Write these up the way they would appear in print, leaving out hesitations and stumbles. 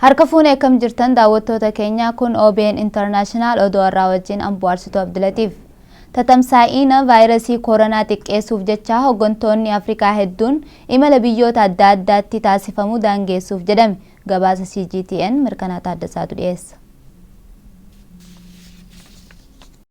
Harka fuunee akkam jirtan daawwattoota keenya kun OBN International oduu har'aa wajjin Ambu'aarsituu Abdulatiif. Tatamsaa'iina vaayirasii koronaa xiqqeessuuf jecha hooggantoonni Afrikaa hedduun imala biyyoota adda addaatti taasifamu daangeessuuf jedhame. Gabaasa CGTN Mirkanaa Taaddasaatu dhiyeessa.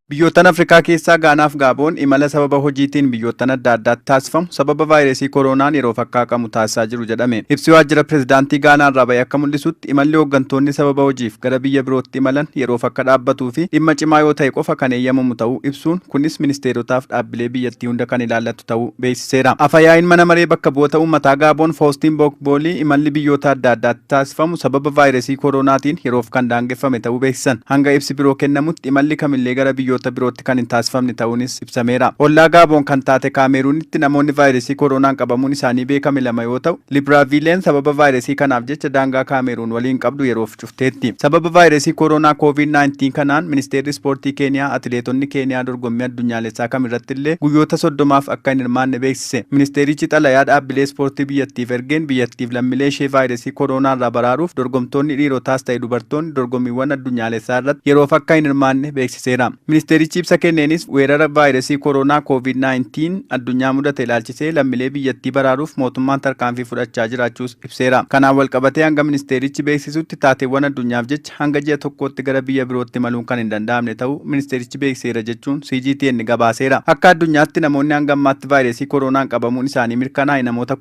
Biyyoottan Afrikaa keessaa Gaanaaf Gaaboon imala sababa hojiitiin biyyoottan adda addaatti taasifamu sababa vaayirasii koronaan yeroof akka haqamu taasisaa jiru jedhame. Ibsi waajjira pirezidaantii Gaanaa irraa bahe akka mul'isutti imalli hooggantoonni sababa hojiif gara biyya birootti imalan yeroof akka dhaabbatuu fi dhimma cimaa yoo ta'e qofa kan eeyyamamu ta'uu ibsuun kunis ministeerotaaf dhaabbilee biyyattii hunda kan ilaallatu ta'uu beeksiseera. Afyaa'iin mana maree bakka bu'oota uummataa Gaaboon Faustin Bookboolii imalli biyyoota adda addaatti taasifamu sababa vaayirasii koronaatiin yeroof kan daangeffame ta'uu beeksisan. Hanga ibsi biroo kennamutti imalli kamillee gara biyyoota birootti kan hin taasifamne ta'uunis ibsameera. Ollaa Gaaboon kan taate Kaameruunitti namoonni vaayirasii koronaan qabamuun isaanii beekame lama yoo ta'u, Libraaviileen sababa vaayirasii kanaaf jecha daangaa Kaameruun waliin qabdu yeroof cufteetti. Sababa vaayirasii koronaa COVID-19 kanaan ministeerri ispoortii Keeniyaa atileetonni Keeniyaa dorgommii addunyaalessaa kamirratti illee guyyoota 30f akka hin hirmaanne beeksise. Ministeerichi xalayaa dhaabbilee ispoortii biyyattiif ergeen biyyattiif lammiilee ishee vaayirasii koronaa irraa baraaruuf dorgomtoonni dhiirotaas ta'e dubartoonni dorgommiiwwan addunyaalessaa irratti yeroof akka hin hirmaanne beeksiseera. Ministeerichi ibsa kenneenis weerara vaayirasii koronaa COVID-19 addunyaa mudate ilaalchisee lammiilee biyyattii baraaruuf mootummaan tarkaanfii fudhachaa jiraachuus ibseera. Kanaan walqabatee hanga ministeerichi beeksisutti taateewwan addunyaaf jecha hanga ji'a tokkootti gara biyya birootti imaluun kan hin danda'amne ta'uu ministeerichi beeksiseera jechuun CGTN gabaaseera. Akka addunyaatti namoonni hanga ammaatti vaayirasii koronaan qabamuun isaanii mirkanaa'e namoota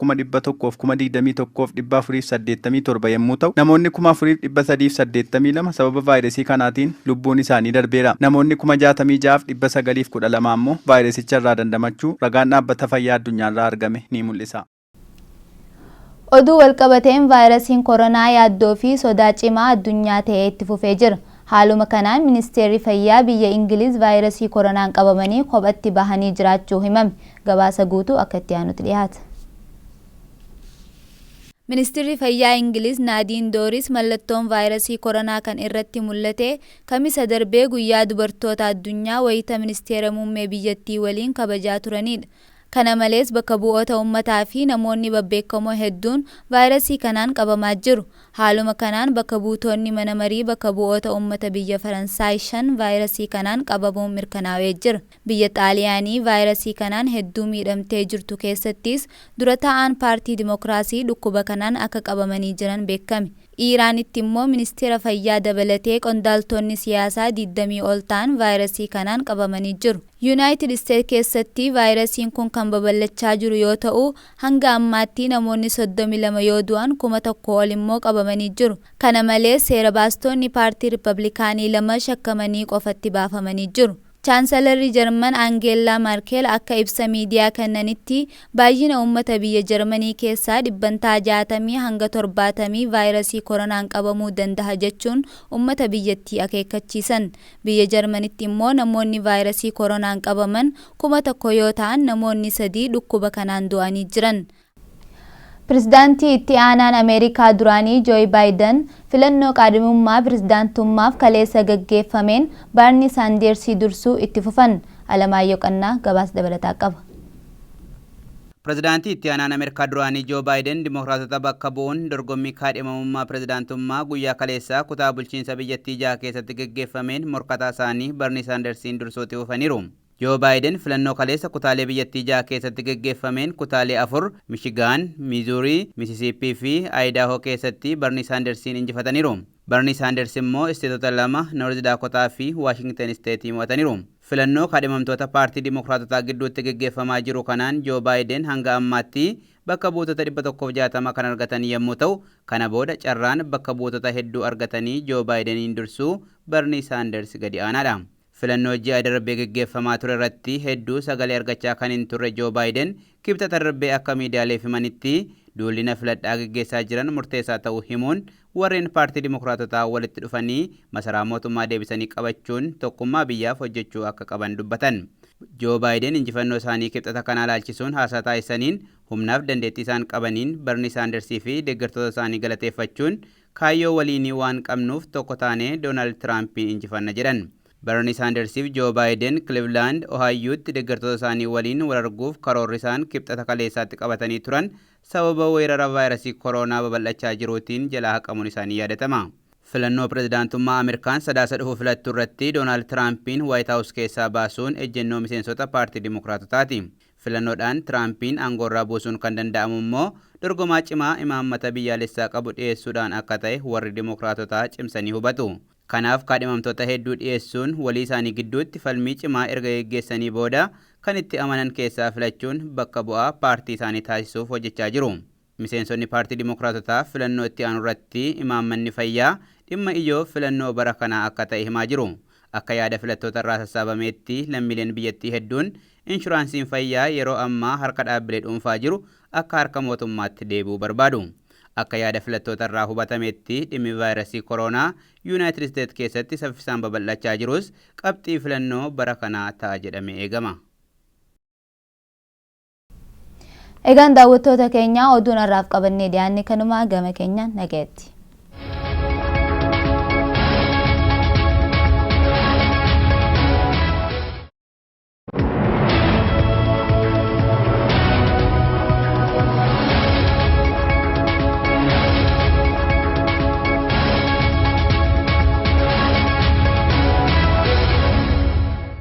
121,487 yommuu ta'u namoonni 4,382 sababa vaayirasii kanaatiin lubbuun isaanii darbeera. Namoonni 66,912 ammoo vaayirasicha irraa dandamachuu ragaan dhaabbata fayyaa addunyaarraa argame ni mul'isa. Oduu walqabateen vaayirasiin koronaa yaaddoo fi sodaa cimaa addunyaa ta'ee itti fufee jira. Haaluma kanaan ministeerri fayyaa biyya Ingiliz vaayirasii koronaan qabamanii kophatti bahanii jiraachuu himame. Gabaasa guutuu akka itti aanutti dhiyaata. Ministeerri fayyaa Ingiliz Naadiin Dooris mallattoon vaayirasii koronaa kan irratti mul'ate kamisa darbee guyyaa dubartoota addunyaa wayita ministeera muummee biyyattii waliin kabajaa turanidha. Kana malees bakka bu'oota uummataa fi namoonni babbeekamoo hedduun vaayirasii kanaan qabamaa jiru. Haaluma kanaan bakka buutonni mana marii bakka bu'oota uummata biyya Faransaay 5 vaayirasii kanaan qabamuun mirkanaa'ee jira. Biyya Xaaliyaanii vaayirasii kanaan hedduu miidhamtee jirtu keessattis dura taa'aan paartii Dimookiraasii dhukkuba kanaan akka qabamanii jiran beekame. Iiraanitti immoo ministeera fayyaa dabalatee qondaaltonni siyaasaa 20 ol ta'an vaayirasii kanaan qabamanii jiru. Yuunaayitid Isteet keessatti vaayirasiin kun kan babal'achaa jiru yoo ta'u hanga ammaatti namoonni 32 yoo du'an 1,000 ol immoo qabamanii jiru. Kana malees seera baastonni paartii Riippablikaanii 2 shakkamanii qofatti baafamanii jiru. Chaansalarri Jarman Aangeellaa Maarkel akka ibsa miidiyaa kennanitti baay'ina uummata biyya Jarmanii keessaa dhibbantaa 60 hanga 70 vaayirasii koronaan qabamuu danda'a jechuun uummata biyyattii akeekkachiisan. Biyya Jarmanitti immoo namoonni vaayirasii koronaan qabaman 1,000 yoo ta'an namoonni 3 dhukkuba kanaan du'anii jiran. Pirezidaantii itti aanaan Ameerikaa duraanii Jooy Baayiden filannoo qaadhimummaa pirezidaantummaaf kaleessa gaggeeffameen Baarni Saandeersii dursuu itti fufan. Alamaayyoo Qannaa gabaasa dabalataa qaba. Pirezidaantii itti aanaan Ameerikaa duraanii Joo Baayiden Dimookiraatota bakka bu'uun dorgommii kaadhimamummaa pirezidaantummaa guyyaa kaleessaa kutaa bulchiinsa biyyattii 6 keessatti gaggeeffameen morkataa isaanii Barnii Saandersiin dursuutti fufaniiru. Joo Baayiden filannoo kaleessa kutaalee biyyattii 6 keessatti gaggeeffameen kutaalee 4 Mishigaan, Miizuurii, Misisiippii fi Ayidaahoo keessatti Barnii Saandersiin injifataniiru. Barnii Saanders immoo isteetota 2 Noorz Daakotaa fi Waashingten isteetii mo'ataniiru. Filannoo kaadhimamtoota paartii Dimookiraatotaa gidduutti gaggeeffamaa jiru kanaan Joo Baayiden hanga ammaatti bakka buutota 160 kan argatan yommuu ta'u, kana booda carraan bakka buutota hedduu argatanii Joo Baayideniin dursuu Barnii Saanders gadi aanaadha. Filannoo ji'a darbee gaggeeffamaa ture irratti hedduu sagalee argachaa kan hin turre Joo Baayiden kibxata darbee akka miidiyaaleef himanitti duulli na filadhaa gaggeessaa jiran murteessaa ta'uu himuun warreen paartii Dimookiraatotaa walitti dhufanii masaraa mootummaa deebisanii qabachuun tokkummaa biyyaaf hojjechuu akka qaban dubbatan. Joo Baayiden injifannoo isaanii Kibxata kanaa ilaalchisuun haasaa taasisaniin, humnaaf dandeettii isaan qabaniin Barnii Saandarsii fi deeggartoota isaanii galateeffachuun, kaayyoo waliinii waan qabnuuf tokko taanee Doonaald Tiraampiin injifanna jedhan. Barnii Saandarsiif Joo Baayiden Cleveland, Ohaayuutti deeggartoota isaanii waliin wal arguuf karoorri isaan Kibxata kaleessaatti qabatanii turan sababa weerara vaayirasii koronaa babal'achaa jiruutiin jalaa haqamuun isaanii yaadatama. Filannoo pirezidaantummaa Ameerikaan Sadaasa dhufu filattu irratti Doonaald Tiraampiin Waayit Haawus keessaa baasuun ejjennoo miseensota paartii Dimokiraatotaati. Filannoodhaan Tiraampiin aangoorraa buusuun kan danda'amu immoo dorgomaa cimaa imaammata biyyaalessaa qabu dhiyeessuudhaan akka ta'e warri Dimokiraatotaa cimsanii hubatu. Kanaaf kaadhimamtoota hedduu dhiyeessuun walii isaanii gidduutti falmii cimaa erga geggeessanii booda kan itti amanan keessaa filachuun bakka bu'aa paartii isaanii taasisuuf hojjechaa jiru. Miseensonni paartii Dimokiraatotaa filannoo itti aanu irratti imaammanni fayyaa dhimma ijoo filannoo bara kanaa akka ta'e himaa jiru. Akka yaada filattoota irraa sassaabameetti, lammiileen biyyattii hedduun inshuraansiin fayyaa yeroo ammaa harka dhaabbilee dhuunfaa jiru akka harka mootummaatti deebi'uu barbaadu. Akka yaada filattoota irraa hubatametti, dhimmi vaayirasii koronaa Yuunaayitid Isteet keessatti saffisaan babal'achaa jirus qabxii filannoo bara kanaa ta'a jedhamee eegama. Egaan daawwattoota keenya, oduun har'aaf qabannee dhiyaanne kanumaa. Gama keenyaan nagaatti.